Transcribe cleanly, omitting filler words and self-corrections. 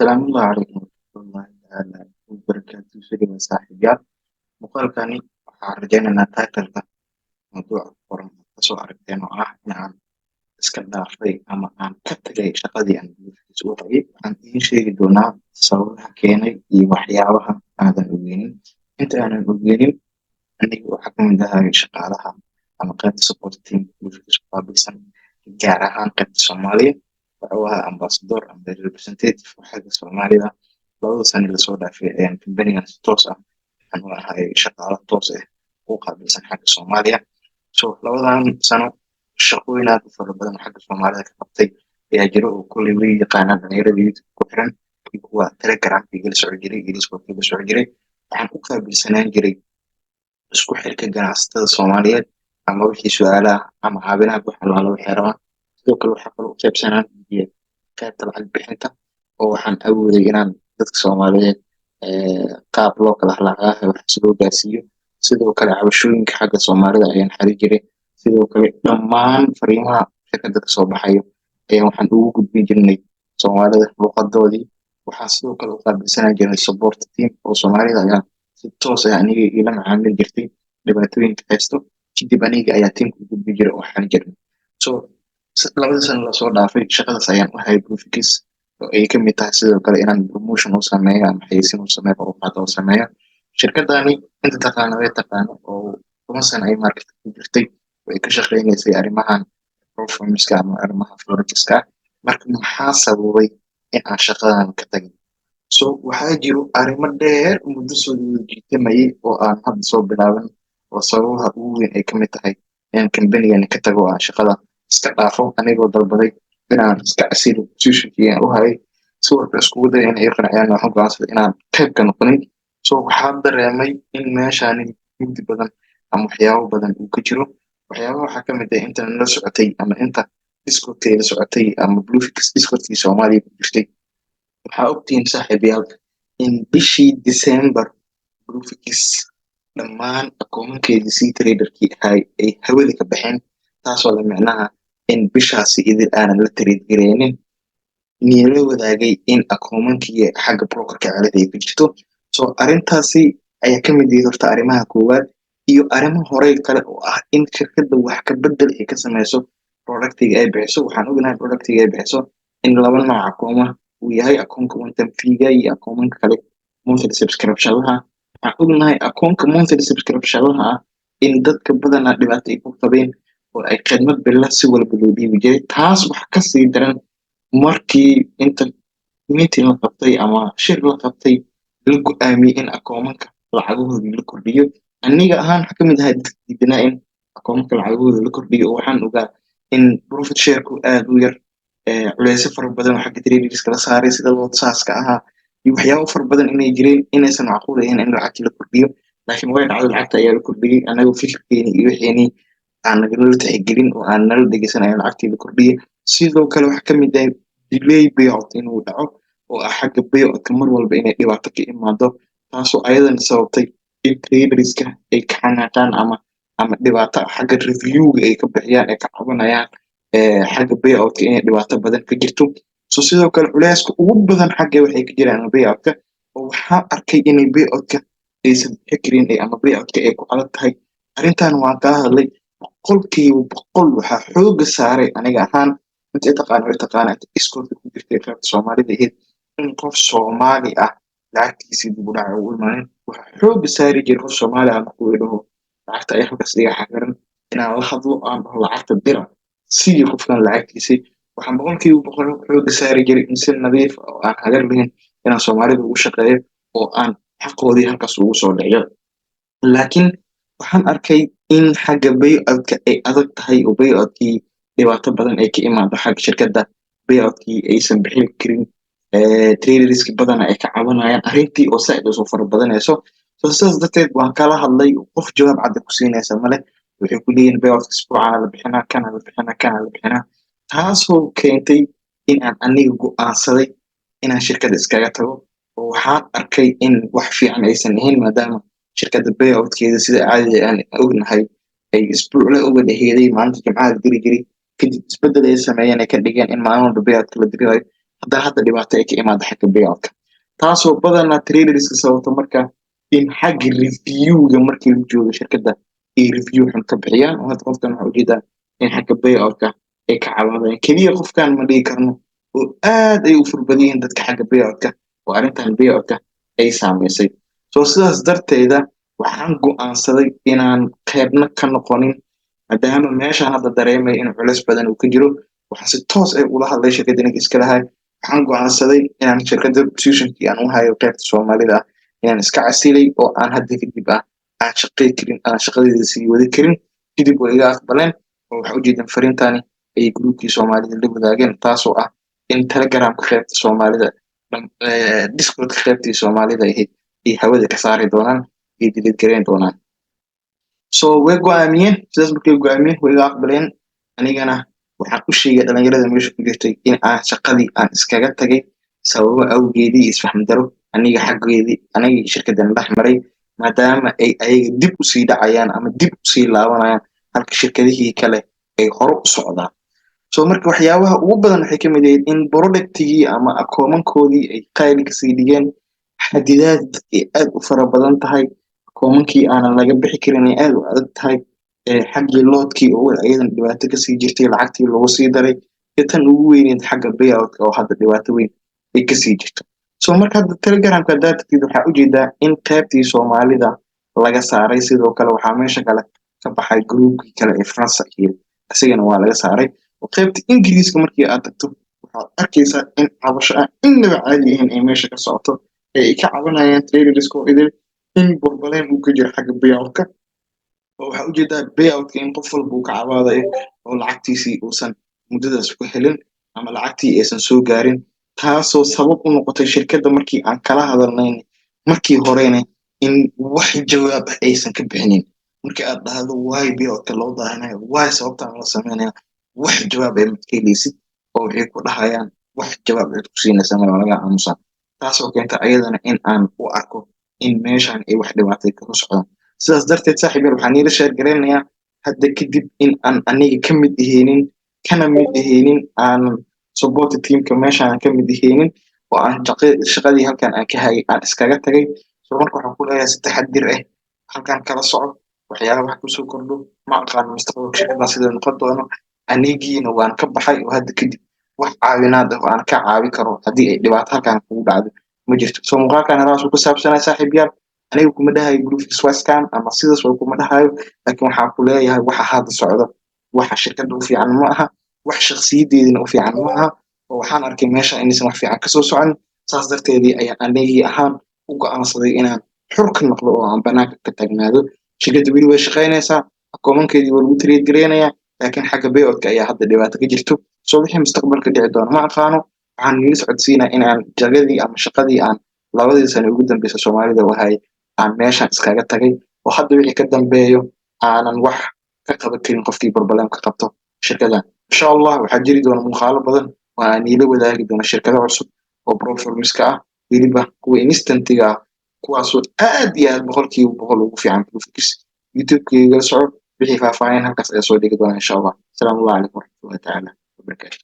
Asalaamu calaykum waraxmatullaahi tacaala wabarakaatu. Soo saaxiibyaal, muuqaalkani waxaan rajaynaynaa title-ka mawduuca ku qoran aad kasoo aragteen, oo ah in aan iska dhaafay ama aan ka tagay shaqadii aan BluFX u hayay. Waxaan idiin sheegi doonaa sababaha keenay iyo waxyaabaha aadan ogeynin. Inta aanan ogeynin, aniga waxaa kamid ahay shaqaalaha ama qaybta support team BluFX ku qaabilsan, gaar ahaan qaybta Soomaaliya. Wuxuu ahaa ambassador ama representative xagga Soomaalida. 2da sano lasoo dhaafay ayaan company-gan si toos ah waxaan u ahay shaqaalo toos ah u qaabilsan xagga Soomaaliya. So 2dan sano shaqooyin aad u fara badan oo xagga Soomaalida ka qabtay ayaa jiro, oo kolley way yaqaanaan dhalinyarada YouTube ku xiran iyo kuwa Telegram igala soco jiray iyo Discord igala soco jiray. Waxaan u qaabilsanaan jiray isku xirka ganacsatada Soomaaliyeed ama wixii su'aalaha ama caawinaad wax allaala waxay rabaan. Sidoo kale waxaa kaloo u qaybsanaan jiray qaybta lacag bixinta, oo waxaan awooday inaan dadka Soomaaliyeed qaab loo kala lacagaha wax loo gaarsiiyo. Sidoo kale cabashooyinka xagga Soomaalida ayaan xalin jiray. Sidoo kale dhammaan fariimaha shirkadda kasoo baxayo ayaan waxaan ugu gudbin jirnay Soomaalida luqadoodii. Waxaan sidoo kale u qaabilsanaan jirnay support team, oo Soomaalida ayaa si toos ah aniga ila macaamili jirtay dhibaatooyinka haysto, kadib aniga ayaa team-ka u gudbin jiray oo xalin jirnay. So 2da sano lasoo dhaafay shaqadaas ayaan u hayay BluFX, oo ay kamid tahay sidoo kale inaan promotion u sameeyo ama xayeysiin u sameeyo oo qaado u sameeyo. Shirkadani inta taqaana way taqaano, oo 10 sano ay market ku jirtay oo ay ka shaqeynaysay arrimahan prop firms-ka ama arrimaha forex-ka. Marka maxaa sababay in aan shaqadan ka tagin? So waxaa jiro arrimo dheer muddo soo jiitamayay oo aan hadda soo bilaaban, oo sababaha ugu weyn ay kamid tahay inaan company-gan ka tago oo aan shaqada iska dhaafo, anigoo dalbaday inaan iska casilo position-kii aan u hayay. Si walba iskugu daya inay i qanciyaan, waxaan go'aansaday inaan qayb ka noqonin. So waxaan dareemay in meeshani mugdi badan ama waxyaabo badan uu ka jiro. Waxyaabaha waxaa kamid ah, inta nala socotay ama inta Discordkay la socotay ama BluFX Discordkii Soomaaliya ku jirtay, waxaa ogtihiin, saaxiibayaal, in bishii December BluFX dhammaan akoomankeedii cTrader-kii ahay ay hawada ka baxeen, taasoo la micnaha in bishaasi idil aanan la trade gareynin. Niila wadaagay in akoomankii xagga broker-ka cilada ay ku jirto. So arrintaasi ayaa kamid yihi horta arrimaha koowaad, iyo arrimo horey kale oo ah in shirkadda wax ka bedel ay ka sameyso product-iga ay bixiso. Waxaan ognahay product-iga ay bixiso in laba nooc akooma uu yahay: akoonka one time fee-ga iyo akoomanka kale monthly subscription-laha. Waxaan ognahay akoonka monthly subscription-laha ah in dadka badanaa dhibaato ay ku qabeen, oo ay khidmad bila si walba loo dhiibi jiray. Taas waxa kasii daran, markii inta meeting la qabtay ama shir la qabtay, la go'aamiyey in akoomanka lacagahoodii la kordhiyo. Aniga ahaan waxaa kamid ahay dadka diidanaa in akoomanka lacagahooda la kordhiyo, oo waxaan ogaa in profit share-ku aad u yar, culeysyo fara badan oo xagga traders-ka la saaray sida lot size-ka ahaa iyo waxyaabo fara badan inay jireen, inaysan macquul ahayn in lacagtii la kordhiyo. Laakiin way dhacday, lacagta ayaa la kordhiyey. Anagoo fikirkeeni iyo wixeenii aan nagala tixgelin oo aan nala dhegeysan ayaa lacagtii la kordhiyey. Sidoo kale waxaa kamid ah delay payout inuu dhaco, oo ah xagga payout-ka mar walba inay dhibaato ka imaado, taasoo ayadana sababtay in traders-ka ay ka xanaaqaan ama dhibaato xagga review-ga ay ka bixiyaan, ay ka cabanayaan xagga payout-ka inay dhibaato badan ka jirto. So sidoo kale culeyska ugu badan xagga waxay ka jiraan payout-ka, oo waxaa arkay inay payout-ka aysan bixi karin ama payout-ka ay ku adag tahay. Arrintan waan kaa hadlay 100%. Waxaa xooga saaray aniga ahaan, inta i taqaana way taqaana, inta Discordka ku jirtay qaybta Soomaalida ahayd, in qof Soomaali ah lacagtiisii dib u dhac ugu imaanin. Waxaa xooga saari jiray qof Soomaali ah markuu i dhaho lacagta ayaa halkaas iga xaqiran, inaan la hadlo, aan dhaho lacagta dira sidii qofkan lacagtiisii. Waxaan 100% xooga saari jiray in si nadiif ah oo aan hagar lahayn inaan Soomaalida ugu shaqeeyo oo aan xaqoodii halkaas ugu soo dhiciyo. Laakiin waxaan arkay in xagga payout-ka ay adag tahay, oo payout-kii dhibaato badan ay ka imaado xagga shirkadda, payout-kii aysan bixin karin, traders-ki badana ay ka cabanayaan arrintii oo saaid usoo fara badanayso. So sidaas darteed waan kala hadlay, qof jawaab cad ku siinaysa male. Waxay ku leeyihin payout-ka isbuucana la bixinaa, kana la bixinaa, kana la bixinaa, taasoo keentay in aan aniga go'aansaday inaan shirkadda iskaga tago. Oo waxaan arkay in wax fiican aysan ahayn, maadaama shirkadda payout-keeda sida caadiga aan ognahay ay isbuucle uga dhaheeday maalinta Jimcaha la diri jiray. Kadib isbeddel ay sameeyeen, ay ka dhigeen in maalin walba payout-ka la dirinayo. Haddana hadda dhibaato ay ka imaada xagga payoutka, taasoo badanaa traderska sababta marka in xagga reviewga markii la joogo shirkadda ay review xun ka bixiyaan. Oo hadda qofkan waxaa ujeedaa in xagga payoutka ay ka cabaadayaan. Keliya qofkan ma dhigi karno, oo aad ay u fur badan yihiin dadka xagga payoutka oo arrintan payoutka ay saameysay. So sidaas darteeda waxaan go'aansaday inaan qeybna ka noqonin, maadaama meeshaan hadda dareemay in culeys badan uu ka jiro. Waxaan si toos ah ula hadlay shirkadda ninka iska lahay. Waxaan go'aansaday inaan shirkadda positionkii aan u hayo qaybta Soomaalida ah inaan iska casilay, oo aan hadda kadib aan shaqey karin, aan shaqadeeda sii wadi karin. Kadib way iga aqbaleen, oo waxaa ujeedaan fariintani ay groupkii Soomaalida la wadaageen, taasoo ah in Telegramka qaybta Soomaalida, Discordka qaybtii Soomaalida ahayd, ay hawada ka saari doonaan, ay delete gareyn doonaan. So way go'aamiyeen. Sidaas markay go'aamiyeen, way iga aqbaleen. Anigana waxaan u sheegay dhalinyarada meesha ku jirtay in aan shaqadii aan iskaga tagay sababo awgeedii iyo isfaham daro aniga xaggeedii, anigii shirkaddan dhex maray, maadaama ay ayaga dib usii dhacayaan ama dib usii laabanayaan, halka shirkadihii kale ay hore u socdaan. So marka waxyaabaha ugu badan waxay kamid ahayd in productigii ama akoomankoodii ay qaali kasii dhigeen, xadidaad dadkii aad u fara badan tahay, akoomankii aanan laga bixi karin, ay aad u adag tahay, xaggii lotkii oo ayadan dhibaato kasii jirtay, lacagtii loogu sii daray, iyo tan ugu weyneyd xagga payoutka oo hadda dhibaato weyn ay kasii jirto. So marka hadda Telegramka haddaad tagtid, waxaa ujeedaa in qaybtii Soomaalida laga saaray. Sidoo kale waxaa meesha kale ka baxay groupkii kale ee Faransa iyo isagana waa laga saaray. Oo qaybta Ingiriiska markii aad tagto, waxaad arkaysaa in cabasho ah innaba caadi ahayn ay meesha ka socoto, ee ay ka cabanayaan traderska oo idil in problem uu ka jiro xagga payoutka. Oo waxaa ujeedaa payoutka in qof walba uu ka cabaadayo, oo lacagtiisii uusan muddadaas ku helin ama lacagtii aysan soo gaarin, taasoo sabab u noqotay shirkadda markii aan kala hadalnayn markii horena in wax jawaab ah aysan ka bixinin. Markii aad dhahdo "Why payoutka loo daahinayo? Why sababtaan loo sameynaya?" wax jawaab ay mad ka helaysid, oo waxay ku dhahayaan wax jawaab cid ku siinaysa mala, laga aamusan. Taasoo keenta ayadana in aan u arko in meeshan ay wax dhibaatay kaga socdaan. Sidaas darteed, saaxiib yaal, waxaan iila share garaynayaa hadda kadib in aan aniga ka mid ahaynin, kana mid ahaynin, aanan support teamka meeshaan ka mid ahaynin, oo aan shaqadii halkan aan ka hayay aan iskaga tagay. So marka waxaan ku leeyahay, si taxadir ah halkan kala soco waxyaabaha kusoo kordho. Ma aqaan mustaqbalka shirkaddan sida noqon doono. Anigiina waan ka baxay, oo hadda kadib wax caawinaad ah oo aan ka caawi karo haddii ay dhibaato halkan kugu dhacdo ma jirto. So muuqaalkan halaas uu ku saabsanaa, saaxiib yaal. Aniga kuma dhahayo BluFX waa scam ama sidaas waa kuma dhahayo, laakiin waxaan ku leeyahay waxa hadda socdo waxa shirkadda u fiican ma aha, wax shakhsiyadeedina u fiican ma aha. Oo waxaan arkay meesha inaysan wax fiican kasoo socon. Saas darteedii ayaan anigii ahaan u go'aansaday inaan xur ka noqdo oo aan banaanka ka taagnaado. Shirkadda weli way shaqaynaysaa, akoomankeedii waa lagu trade gareynayaa, laakiin xagga payoutka ayaa hadda dhibaato ka jirto. So wixii mustaqbalka dhici doono ma aqaano. Waxaan niila socodsiinaa inaan jagadii ama shaqadii aan 2dii sano ugu dambeysa Soomaalida wahay aan meeshan iskaga tagay, oo hadda wixii ka dambeeyo aanan wax ka qaban karin qofkii problem ka qabto shirkaddan. Insha Allah waxaa jiri doona muuqaalo badan oo aan niila wadaagi doono shirkado cusub oo prop firmska ah, weliba kuwa instantiga ah, kuwaasoo aad iyo aad 100% ugu fiican BluFX. YouTube-kayga soco, wixii faahfaahin halkaas ayaa soo dhigi doona, insha Allah. Asalaamu allahu calaykum waraxmatullahi tacaala wabarakaatu.